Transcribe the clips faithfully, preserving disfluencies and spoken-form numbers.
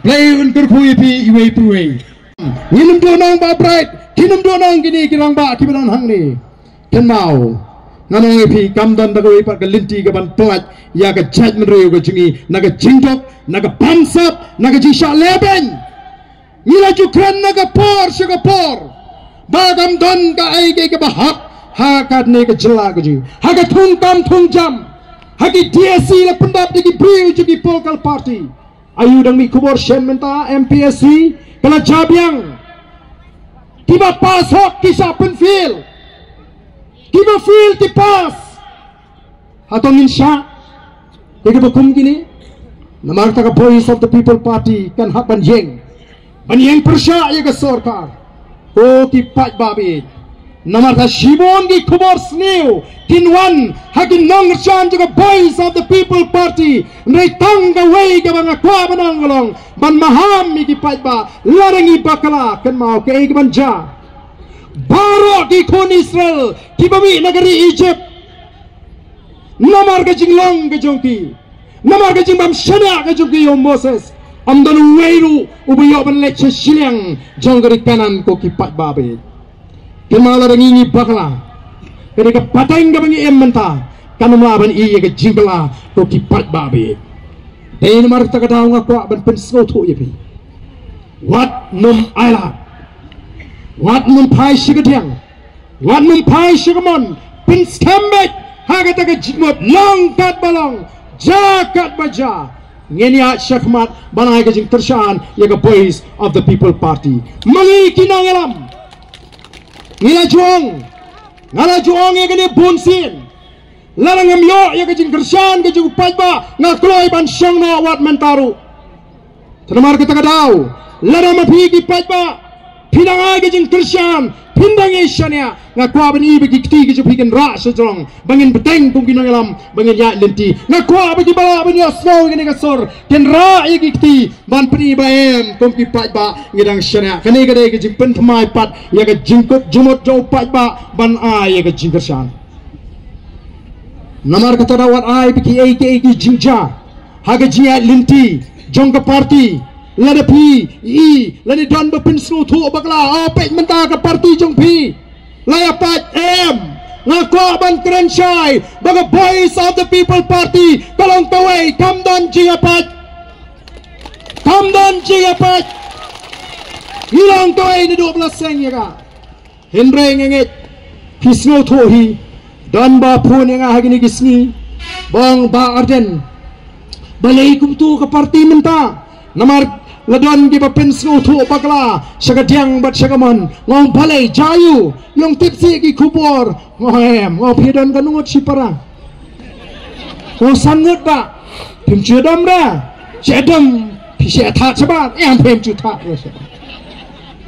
Lei un kyrkhu ïa phi iwei pa iwei. Ngin ym duh nong Bah Bright, ngin ym duh nong kine ki rangbah kiba don hangne. Kynmaw, ngan ong ïa phi, kam don da kawei pat ka lynti kaban pynlait ïa ka jaitbynriew ka jong ngi na ka jingduk, na ka bamsap, na ka jingshah lehbeiñ. Ngi la ju kren na ka por sha ka por ba kam don kaei kaei kaba hap ha kane ka jylla ka jong ngi, ha ka thung kam thung jam, ha ki D S C la pyndap da ki briew jong ki political party. Aïu dang mih khubor shen mynta M P S C ka la jia biang. Kiba pass hok ki shah pynfail, kiba fail ki pass. Hato ngin shah ïa kiba kum kine? Namar kata ka Voice of the People Party kan hap ban ïeng, ban ïeng pyrshah ïa ka sorkar. Ko ki paidbah baieit, namar kata shibun ki khubor sniew kin wan ha ki nongkyrshan jong ka Voice of the People Party. Hynrei tang kawei kaba nga kwah ban ong ka long ban maham ïa ki paidbah, lada ngi bakla, kynmaw kaei kaban jia. Baroh ki khun Israel kiba mih na ka ri Egypt, namar ka jinglong ka jong ki, namar ka jingbym shaniah ka jong ki ïa u Moses, ym don uwei ruh uba ïoh ban leit sha shiliang jong ka ri Kanaan, ko ki paidbah baieit. Kynmaw, lada ngi ngi bakla, ka dei ka pateng kaba ngi im mynta, kan ym lah ban ïoh ïa ka jingkylla, ko ki paidbah baieit. Dei namar kata ka daw nga kwah ban pynsngewthuh ïa phi. Wat nym ailad, wat nym phai sha ka diang, wat nym phai sha ka mon, pynskhem beit ha kata ka jingmut, long katba long, jia katba jia. Ngin ïaid shakhmat ban ai ka jingkyrshan ïa ka Voice of the People Party. Ma ngi ki nongïalam, ngi la ju ong, nga la ju ong ïa kane bun sien. Lada ngam ïoh ïa ka jingkyrshan ka jong u paidbah, nga kloi ban shong noh wat mynta ruh. Te namar kata ka daw, lada ma phi ki paidbah phin dang ai ka jingkyrshan, phin dang ïashaniah, nga kwah ban ïohi ba ki kti ki jong phi kin rah sha jrong, ba ngin bteng kum ki nongïalam, ba ngin ïaid lynti. Nga kwah ba kiba lah ban ïohsngew ïa kane ka sur kin rah ïa ki kti ban pyni ba em, kum ki paidbah ngi dang shaniah. Kane ka dei ka jingpynthymmai pat ïa ka jingkut jingmut jong u paidbah ban ai ïa ka jingkyrshan. Namar kata daw wat ai ba kiei kiei ki jingjia ha ka jingïaid lynti jong ka party. Lada phi i, lada don ba pynsngewthuh bakla, o peit mynta ka party jong phi la ïapait, em. Nga kwah ban kren shai ba ka Voice of the People Party ka long kawei, kam don jingïapait. Kam don jingïapait. Ngi long kawei naduh ba la seng ïa ka. Hynrei nga ngeit phi sngewthuh hi, don ba phone ïa nga ha kine ki sngi, ba ong Bah Ardent, balei kumto ka party mynta? Namar la don kiba pynsngewthuh bakla sha ka diang bad sha ka mon. Nga ong balei, jia aïu? Ïong tip seh ki khubor. Nga ong em, nga ong phi don kano ngut shipara? Nga ong san ngut bah. Phim ju dom re? Shu dom, phi shu thad shabar, em phim ju thad re shabar.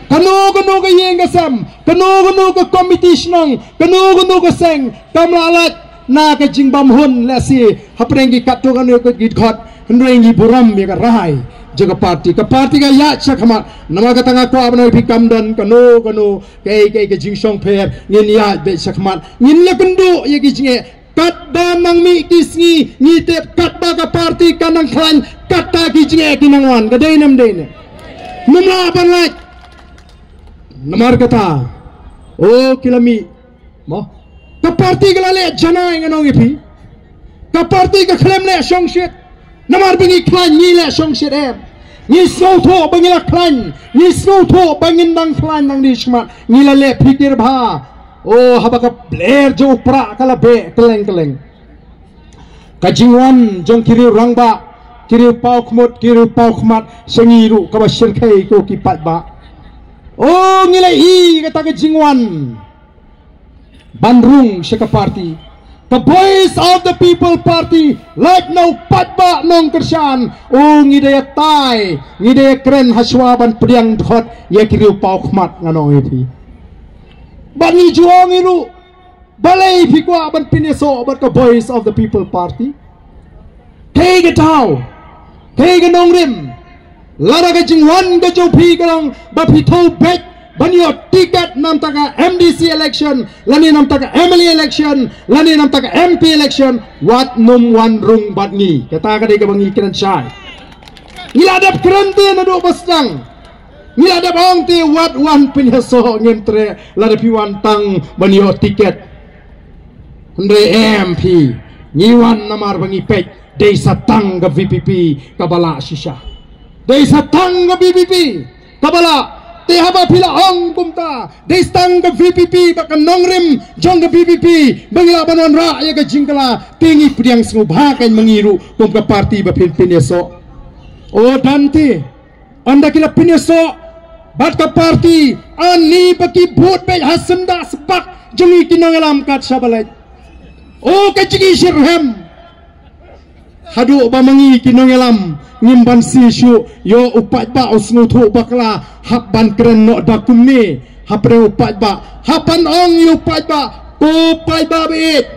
Kano kano ka ïing ka sem, kano kano ka komiti shnong, kano kano ka seng, kam lah lait na ka jingbam hun lehse hapdeng ki katto katne ki dkhot, hynrei ngi burom ïa ka rai jong ka party. Ka party ka ïaid shakhmat, namar kata nga kwah ban ong ïa phi kam don kano kano kaei kaei ka jingshongpher, ngin ïaid beit shakhmat, ngin ïakynduh ïa ki jingeh. Katba nang mih ki sngi ngi tip katba ka party ka nang khlaiñ, kata ki jingeh ki nang wan, ka dei ne ym dei ne? Ym lah ban lait. Namar kata, o ki la mih mo. Ka party ka la leh janai, ngan ong ïa phi. Ka party ka khlem leh shongshit. Namar ba ngi khlaiñ ngi leh shongshit em. Ngi sngewthuh ba ngi la khlaiñ, ngi sngewthuh ba ngin dang khlaiñ nangne shakhmat, ngi la leh phikir bha. O, haba ka bler jong u prah ka la beh kylleng kylleng, ka jingwan jong ki riew rangbah, ki riew paw khmut, ki riew paw khmat sha ngi ruh kaba shyrkhei, ko ki paidbah. O, ngi la i kata ka jingwan ban rung sha ka party, ka Voice of the People Party, lait na u paidbah nongkyrshan. O, ngi da ïatai, ngi da ïakren hashwa ban pdiang dkhot ïa ki riew paw khmat, ngan ong ïa phi. Bad ngi ju ong ïa ruh, balei phi kwah ban pynïasoh bad ka Voice of the People Party? Kaei ka daw, kaei ka nongrim? Lada ka jingwan ka jong phi ka long ba phi thew beit ban ïoh tiket na bynta ka M D C election, lane na bynta ka M L A election, lane na bynta ka M P election, wat nym wan rung bad ngi. Kata ka dei kaba ngi kren shai. Ngi la dep kren te naduh ba sdang. Ngi la dep ong te wat wan pynïasoh, ngim treh lada phi wan tang ban ïoh tiket. Hynrei em phi, ngi wan namar ba ngi peit dei sa tang ka V P P kaba lah shisha. Dei sa tang ka V P P kaba lah. Te haba phi la ong kumta, dei sa tang ka V P P bad ka nongrim jong ka V P P ba ngi lah ban wanrah ïa ka jingkylla, te ngi pdiang sngewbha kein ma ngi ruh kum ka party ba phin pynïasoh. O Dante, ynda ki la pynïasoh bad ka party, ani ba ki bud beit ha syndah sbak jong ngi ki nongïalam kat shaba leit. O ka jingïasyrhem. Haduh ba ma ngi ki nongïalam ngim banse shuh, ïoh u paidbah u sngewthuh bakla, hap ban kren noh da kumne hapdeng u paidbah, hap ban ong ïa u paidbah, ko paidbah ba ïeit,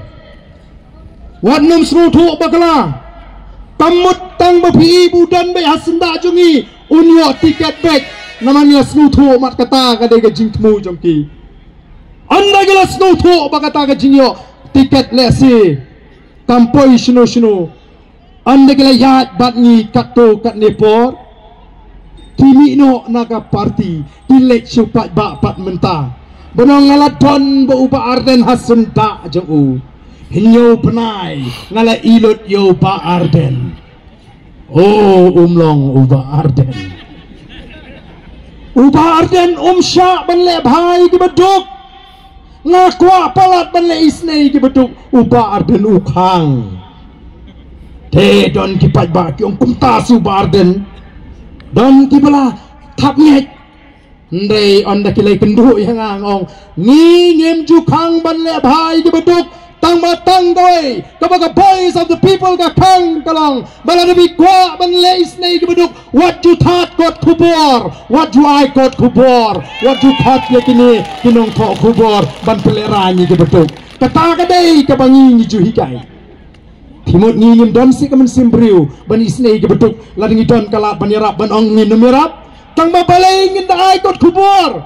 wat nym sngewthuh bakla. Kam mut tang ba phi i ba u don beit ha syndah jong ngi un ïoh tiket beit. Namar ngi la sngewthuh mat kata ka dei ka jingthmu jong ki. Ynda ki la sngewthuh ba kata ka jingïoh tiket lehse kam poi shano shano, ynda ki la ïaid bad ngi katto katne por, ki mih noh na ka party, ki leit sha u paidbah pat mynta. Ban ong nga la don bad u Bah Ardent ha syndah jong u. Hynñiew bnai nga la ïa lut ïa u Bah Ardent. O, um long u Bah Ardent. U Bah Ardent um shah ban leh bha ïa kiba duk. Nga kwah palat ban leh isynei ïa kiba duk, u Bah Ardent u khang. Te don ki paidbah ki ong kumta sha u Bah Ardent. Don kiba la thap ngeit. Hynrei ynda ki la ïakynduh ïa nga, nga ong, ngi ngim ju khang ban leh bha ïa kiba duk, tang ba tang kawei kaba ka Voice of the People ka khang, ka long ba lada phi kwah ban leh isynei ïa kiba duk, wat ju thad kot khubor, wat ju ai kot khubor, wat ju thad ïa kine ki nongthoh khubor ban pynlehraiñ ïa kiba duk. Kata ka dei kaba ngi ngi ju hikai. Phi mut ngi ngim don shuh ka mynsiem briew ban isynei ïa kiba duk, lada ngi don ka lad ban ïarap ban ong ngin ym ïarap. Tang ba balei ngin da ai kot khubor?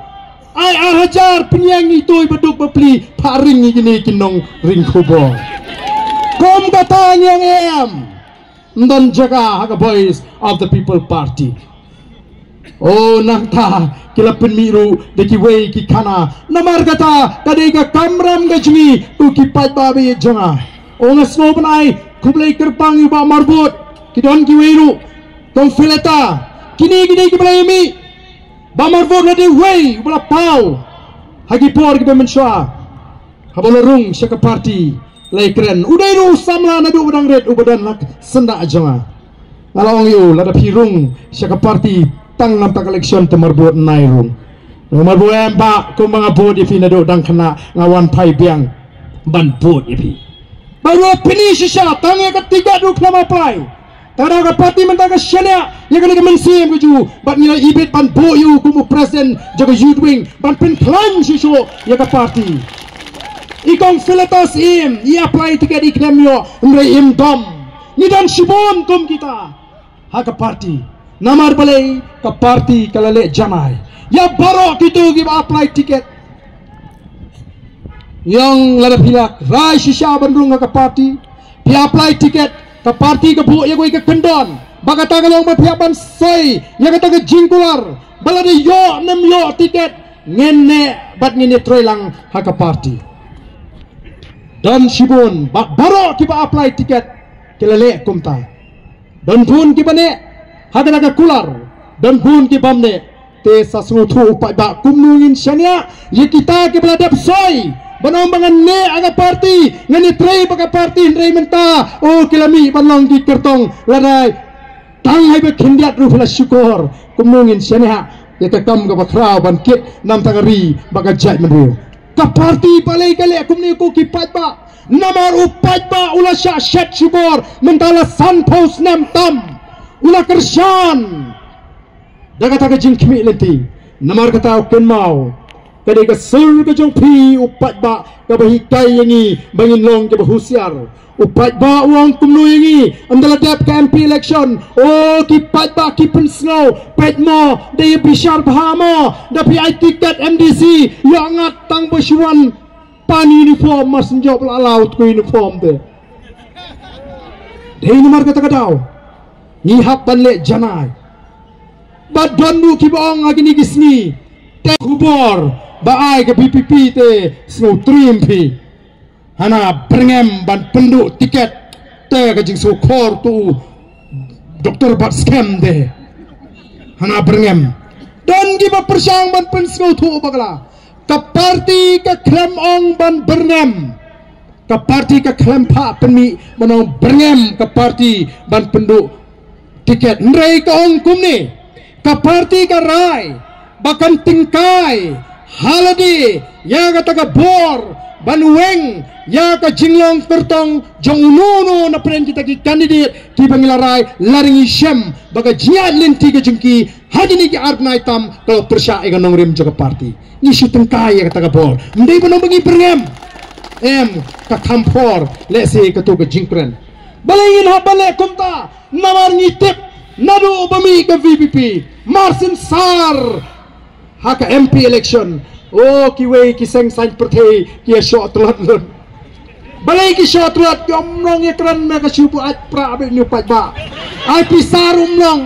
Ai ar hajar, pynïeng ïa ito iba duk ba plie, phah ring ïa kine ki nongring khubor. Kum kata ngi ong em. Ym don jaka ha ka Voice of the People Party. O, nangta ki la pynmih ruh da kiwei ki khana. Namar kata ka dei ka kamram ka jong ngi, ko ki paidbah ba ïeit jong nga. O, nga sngewbha ban ai khublei kyrpang ïa u Bah Marbud, ki don kiwei ruh, Kong Fileta, kine ki dei kiba la ïamih. Bah Marbud la dei uwei uba la paw ha ki por kiba mynshuwa. Haba la rung sha ka party, la ïakren. U dei ruh u samla naduh ba dang rit uba don ha syndah jong nga. Nga la ong ïa u, lada phi rung sha ka party tang namar ka election te Marbud nai rung. Marbud em bah, kumba nga bud ïa phi naduh dang khynnah, nga wan phai biang ban bud ïa phi. Ba ruh pynïasoh shisha, tang ïa ka tiket ruh khlem apply. Te ka daw ka party mynta ka shaniah ïa kane ka mynsiem ka jong u, bad ngi la ibit ban buh ïa u kum u president jong ka Youth Wing ban pynkhlaiñ shuh shuh ïa ka party. I Kong Philetus im, i apply ticket i khlem ïoh, hynrei im dom. Ngi don shibun kum kita ha ka party. Namar balei? Ka party ka la leh janai ïa baroh kito kiba apply ticket. Ïa, lada phi la rai shisha ban rung ha ka party, phi apply ticket, ka party ka buh ïa kawei ka kyndon. Ba kata ka long ba phi hap ban soi ïa kata ka jingkular, ba lada ïoh ne ym ïoh ticket, ngin neh bad ngin ïatrei lang ha ka party. Don shibun, bad baroh kiba apply ticket ki la leh kumta. Don bun kiba neh ha kata ka kular, don bun kibym neh. Te sa sngewthuh u paidbah kumno ngin shaniah ïa kita kiba la dep soi ban ong ba ngan neh ha ka party, ngan ïatrei bad ka party, hynrei mynta, o, ki la mih ban long ki kyrtong. Lada tang haba khyndiat ruh phi la shukor. Kumno ngin shaniah ïa ka kam kaba khraw ban kit namar ka ri bad ka jaitbynriew? Ka party balei ka leh kumne, ko ki paidbah? Namar u paidbah u la shah shet shukor, mynta la sanphew snem tam u la kyrshan da kata ka jingkhmih lynti. Namar kata, u kynmaw, ka dei ka sur ka jong phi u paidbah kaba hikai ïa ngi ba ngin long kiba husiar. U paidbah u ong kumno ïa ngi, ynda la dep ka M P election? O, ki paidbah ki pynsngew, peit mo, da ïa bishar bha mo, da phi ai ticket M D C, ïoh ngat tang ba shu wan pan uniform, mar shu jop la law ko uniform te. Dei namar kata ka daw. Ngi hap ban leh janai. Ba don ruh kiba ong ha kine ki sngi, te khubor ba ai ka VPP te sngewtriem phi. Hana byrngem ban pynduh tiket te ka jingsngewkhor tu Doktor Batskhem te. Hana byrngem. Don kiba pyrshang ban pynsngewthuh bakla. Ka parti ka khlem ong ban byrngem. Ka parti ka khlem phah pynmih ban ong byrngem ka parti ban pynduh tiket. Hynrei ka ong kumne, ka parti ka rai ba kan tyngkai ha lade ïa kata ka bor ban weng ïa ka jinglong kyrtong jong uno uno na pdeng kita ki candidate kiba ngi la rai, lada ngi shem ba ka jingïaid lynti ka jong ki ha kine ki ar bnai tam ka la pyrshah ïa ka nongrim jong ka parti. Ngi shu tyngkai ïa kata ka bor. Ym dei ban ong ba ngi byrngem. Em, ka kham por lehse kato ka jingkren. Balei ngin hap ban leh kumta? Namar ngi tip naduh ba mih ka VPP, mar syn sar ha ka MP election, o, kiwei ki seng saiñ pyrthei ki ïa shoh tlot lut. Balei ki shoh tlot? Ki ym long ïa kren, me ka shu buaid pra bad une u paidbah. Ai pisa ruh ym long.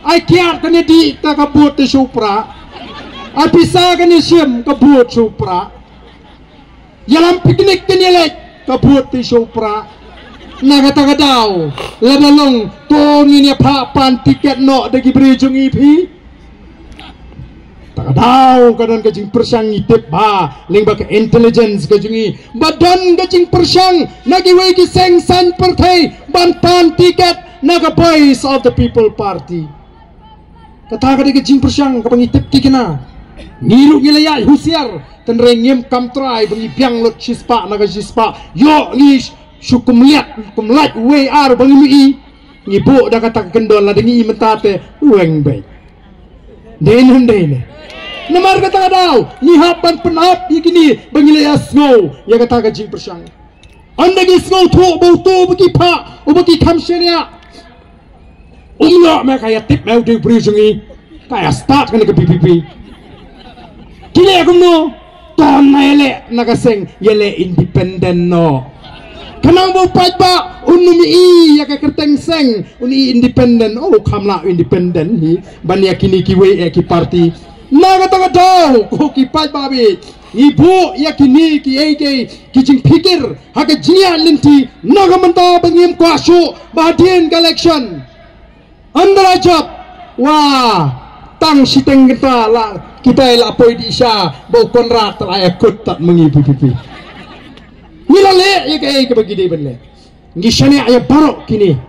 Ai kiad kane dih ta ka vote te shu pra. Ai pisa kane shim ka vote shu pra. Ïalam picnic kane leit ka vote te shu pra. Na kata ka daw, lada long to ngin ïa phah pan tiket noh da ki briew jong ngi phi. Ta ka daw ka don ka jingpyrshang, ngi tip ba lyngba ka intelligence ka jong ngi ba don ka jingpyrshang na kiwei ki seng saiñ pyrthei ban pan tiket na ka Voice of the People Party. Kata ka dei ka jingpyrshang kaba ngi tip tikna. Ngi ruh ngi la ïaid husiar, hynrei ngim kam trai ba ngi biang lut shispah na ka shispah. Ïoh ngi shu kumliat kumlait wei ar ba ngi mih. Ngi buh da kata ka kyndon, lada ngi i mynta te weng beit. Dei ne ym dei ne? Namar kata ka daw ngi hap ban pynap ïa kine ba ngi la ïa sngew ïa kata ka jingpyrshang. Ynda ki sngewthuh ba uto ba ki phah, uba ki kham shaniah, um ïoh me ka ïa tip me u dei u briew jong ngi, ka ïa start kane ka VPP. Ki leh kumno? Ton na ïa leh na ka seng, ïa leh independent noh. Khnang ba u paidbah un ym i ïa ka kyrteng seng, un i independent. O, kham lah independent hi ban ïa kine kiwei eh ki parti. Na kata ka daw ko ki paidbah beit, ngi buh ïa kine kiei kiei ki jingphikir ha ka jingïaid lynti na ka mynta ba ngim kwah shuh ba hadien ka election. Ynda la jop, wa, tang shiteng kynta la kita la poi dih sha ba u Conrad ta la ïa kut tad ma ngi VPP. Ngi la leh ïa kaei kaba ngi dei ban leh. Ngi shaniah ïa baroh kine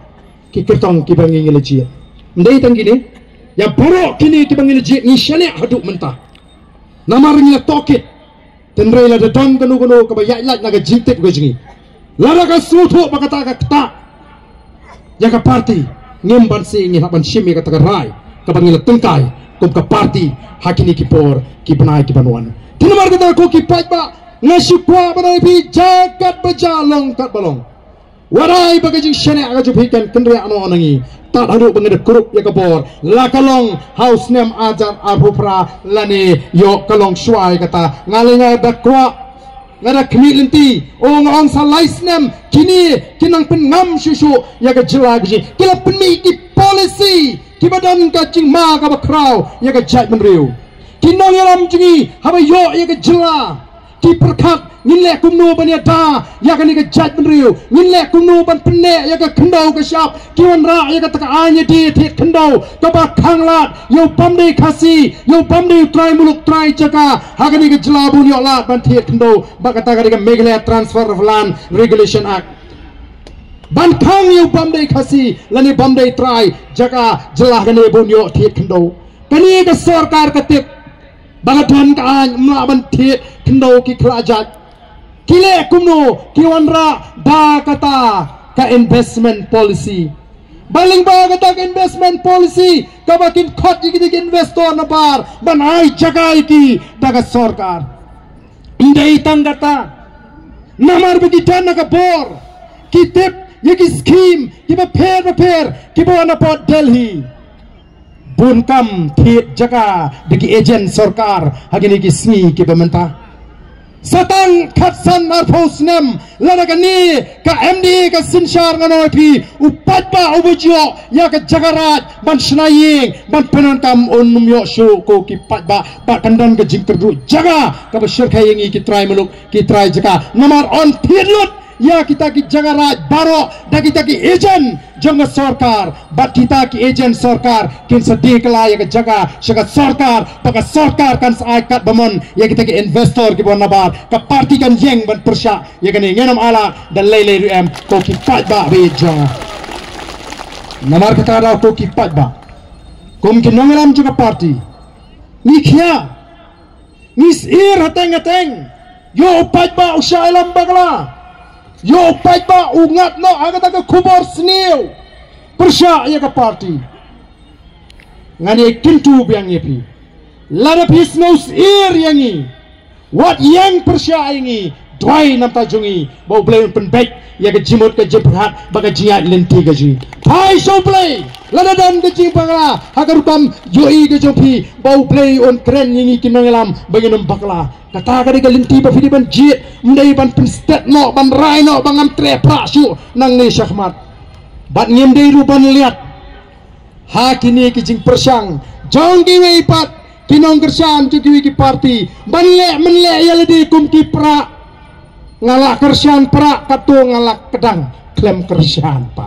ki kyrtong kiba ngi, ngi la jied. Ym dei tang kine, ïa baroh kine kiba ngi la jied ngi shaniah haduh mynta. Namar ngi la tohkit. Hynrei lada don kano kano kaba ïaid lait na ka jingtip ka jong ngi, lada ka sngewthuh ba kata ka ktah ïa ka parti, ngim banse ngi hap ban shim ïa kata ka rai kaba ngi la tyngkai kum ka parti ha kine ki por ki bnai ki ban wan. Te namar kata ko ki paidbah, nga shu kwah ban ong ïa phi, ja katba ja, long katba long. Wat ai ba ka jingshaniah ka jong phi kan kynriah noh na ngi. Tad haduh ba ngi da kurup ïa ka bor, la ka long ha u snem ar hajar arphew phra lane ïoh ka long shuwa ïa kata, nga lei nga da kwah, nga da khmih lynti. O, nga ong sa lai snem kine ki nang pynngam shuh shuh ïa ka jylla ka jong ngi. Ki la pynmih ki policy kiba don ka jingma kaba khraw ïa ka jaitbynriew. Ki nongïalam jong ngi haba ïoh ïa ka jylla, ki pyrkhat, ngin leh kumno ban ïada ïa kane ka jaitbynriew, ngin leh kumno ban pynneh ïa ka khyndew ka shyiap, ki wanrah ïa kata ka aiñ ïadie thied khyndew kaba khanglad ïa u bym dei Khasi, ïa u bym dei u trai muluk trai jaka ha kane ka jylla, bun ïoh lad ban thied khyndew. Bad kata ka dei ka Meghalaya Transfer of Land Regulation Act. Ban khang ïa u bym dei Khasi lane bym dei trai jaka jylla kane, bun ïoh thied khyndew. Kane ka sorkar ka tip ba ka don ka aiñ, ym lah ban thied khyndew ki khlajait. Ki leh kumno? Ki wanrah da kata ka investment policy. Ba lyngba kata ka investment policy kaba kin khot ïa kita ki investor nabar ban ai jaka ïa ki da ka sorkar. Ym dei tang kata, namar ba ki don na ka bor, ki tip ïa ki skhim kiba pher bapher kiba wan na pdeng Delhi. Bun kam thied jaka da ki agent sorkar ha kine ki sngi kiba mynta. Satang khatsan arphew snem lada kane ka M D A ka synshar, nga ong ïa phi, u paidbah uba ju ïoh ïa ka jaka raid ban shna ïing, ban pyndonkam, un ym ïoh shuh ko ki paidbah. Bad kan don ka jingkyrduh jaka kaba shyrkhei ïa ngi ki trai muluk, ki trai jaka. Namar yn thied lut ïa kita ki jaka raid baroh da kita ki agent jong ka sorkar, bad kita ki agent sorkar kin sa die kylla ïa ka jaka sha ka sorkar, bad ka sorkar kan sa ai kat ba mon ïa kita ki investor kiba nabar. Ka party kan ïeng ban pyrshah ïa kane. Ngin ym ailad da lei lei ruh em, ko ki paidbah ba ïeit jong nga. Namar kata ka daw, ko ki paidbah, kum ki nongïalam jong ka party, ngi khia, ngi syier hateng hateng. Ïoh u paidbah u shah ïalam bakla, ïoh u paidbah u ngat noh ha kata ka khubor sniew pyrshah ïa ka party. Ngan ïai kyntu biang ïa phi, lada phi sngew syier ïa ngi, wat ïeng pyrshah ïa ngi. Duwai na ka bynta jong ngi ba U Blei un pynbeit ïa ka jingmut ka jingpyrkhat bad ka jingïaid lynti ka jong ngi. Phai sha U Blei. Lada don ka jingbakla ha ka rukom ïohi ka jong phi, ba U Blei un kren ïa ngi ki nongïalam ba ngin ym bakla. Kata ka dei ka lynti ba phi dei ban jied, ym dei ban pynstet noh, ban rai noh ba ngam treh prah shuh nangne shakhmat. Bad ngim dei ruh ban liat ha kine ki jingpyrshang jong kiwei pat ki nongkyrshan jong kiwei ki party ban leh mynleh ïa lade kum ki prah. Nga la kyrshan prah, katto nga la kdang khlem kyrshan pat.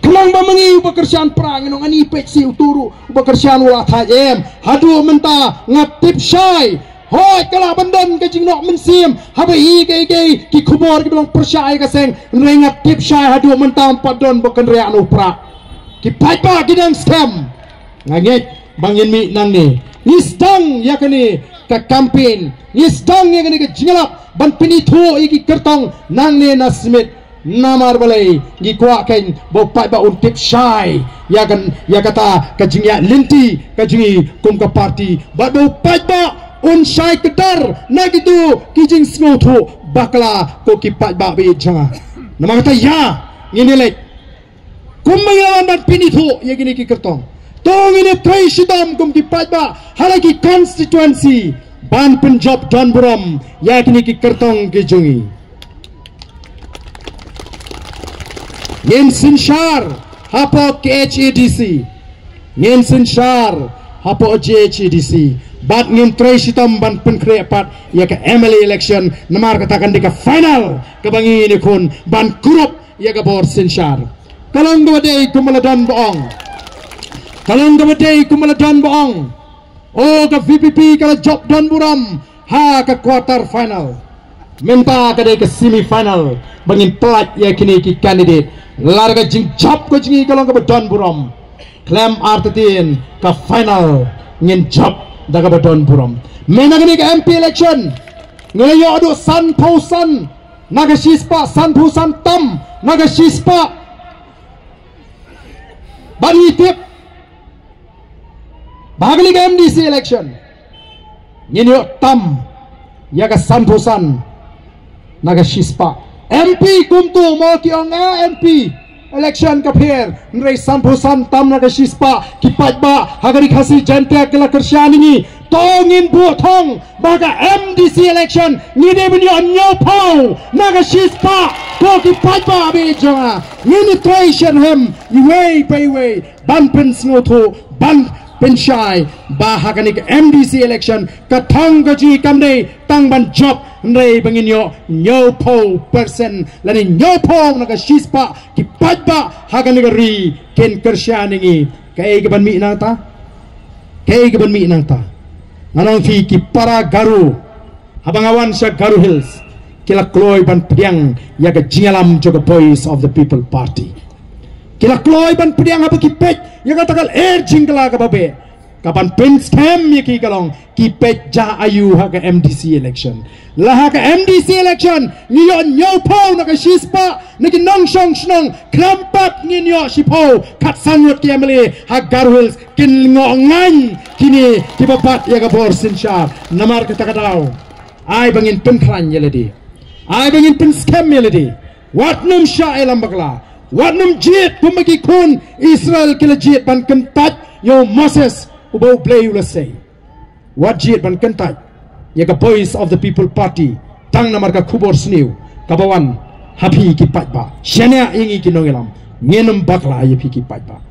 Khnang ba ma ngi uba kyrshan prah, ngi ong ani peit seh utu ruh uba kyrshan u la thait, em. Haduh mynta nga tip shai. Hooid, ka lah ban don ka jingnoh mynsiem haba ïohi kaei kaei ki khubor kiba long pyrshah ïa ka seng, hynrei nga tip shai haduh mynta ym pat don ba kynriah na u prah. Ki paidbah ki dang skhem. Nga ngeit ba ngin mih nangne. Ngi sdang ïa kane ka campaign, ngi sdang ïa kane ka jingïalap ban pynithuh ïa ki kyrtong nangne na Smit. Namar balei? Ngi kwah keiñ ba u paidbah un tip shai ïa kan, ïa kata ka jingïaid lynti ka jong ngi kum ka party, bad ba u paidbah un shai kdar na kito ki jingsngewthuh bakla, ko ki paidbah ba ïeit jong nga. Namar kata ïa ngin ïaleit kumba ngi la wan ban pynithuh ïa kine ki kyrtong. To ngin ïatrei shitom kum ki paidbah ha la ki constituency ban pynjop don burom ïa kine ki kyrtong ki jong ngi. Ngin synshar hapoh K H A D C, ngin synshar hapoh J H A D C, bad ngin trei shitom ban pynkhreh pat ïa ka M L A election. Namar kata kan dei ka final kaba ngi ngin ïakhun ban kurup ïa ka bor synshar. Ka long kaba dei kumba la don ba ong. Ka long kaba dei kumba la don ba ong. O, ka V P P ka la jop don burom ha ka quarter final. Mynta ka dei ka semi final ba ngin pynlait ïa kine ki candidate. Lada ka jingjop ka jong ngi ka long kaba don burom, khlem artatien ka final ngin jop da kaba don burom. Mynta kane ka M P election ngi la ïoh haduh sanphew san na ka shispah, sanphew san tam na ka shispah. Bad ngi tip ba ha kane ka M D C election ngin ïoh tam ïa ka sanphew san na ka shispah. M P kumto mo ki ong, eh, M P election ka pher, hynrei sanphew san tam na ka shispah. Ki paidbah ha ka Ri Khasi Jaiñtia ki la kyrshan ïa ngi. To ngin buh thong ba ka M D C election ngi dei ban ïoh hynñiewphew na ka shispah, ko ki paidbah ba ïeit jong nga. Ngin ïatrei shitom iwei pa iwei ban pynsngewthuh, ban pynshai ba ha kane ka M D C election ka thong ka jong ngi kam dei tang ban jop, hynrei ba ngin ïoh hynñiewphew percent lane hynñiewphew na ka shispah ki paidbah ha kane ka ri kin kyrshan ïa ngi. Kaei kaban mih nangta? Kaei kaban mih nangta? Ngan ong ïa phi, ki para Garo, haba nga wan sha Garo Hills, ki la kloi ban pdiang ïa ka jingïalam jong ka Voice of the People Party. Ki la kloi ban pdiang haba ki peit ïa kata ka lyer jingkylla kaba beh. Kaban pynskhem ïa ki ka long, ki peit ja aïu ha ka M D C election. La ha ka M D C election ngi ïoh hynñiewphew na ka shispah na ki nongshong shnong, khlem pat ngin ïoh shiphew, khatsan ngut ki M L A ha Garo Hills kin ngoh ngaiñ kine kiba bat ïa ka bor synshar. Namar kata ka daw, ai ba ngin pynkhlaiñ ïa lade, ai ba ngin pynskhem ïa lade. Wat nym shah ïalam bakla. Wat nym jied kumba ki khun Israel ki la jied ban kyntait ïa u Moses uba U Blei u la sei. Wat jied ban kyntait. ïa ka Voice of the People Party, tang namar ka khubor sniew kaba wan ha phi ki paidbah. Shaniah ïa ngi ki nongïalam, ngin ym bakla ïa phi ki paidbah.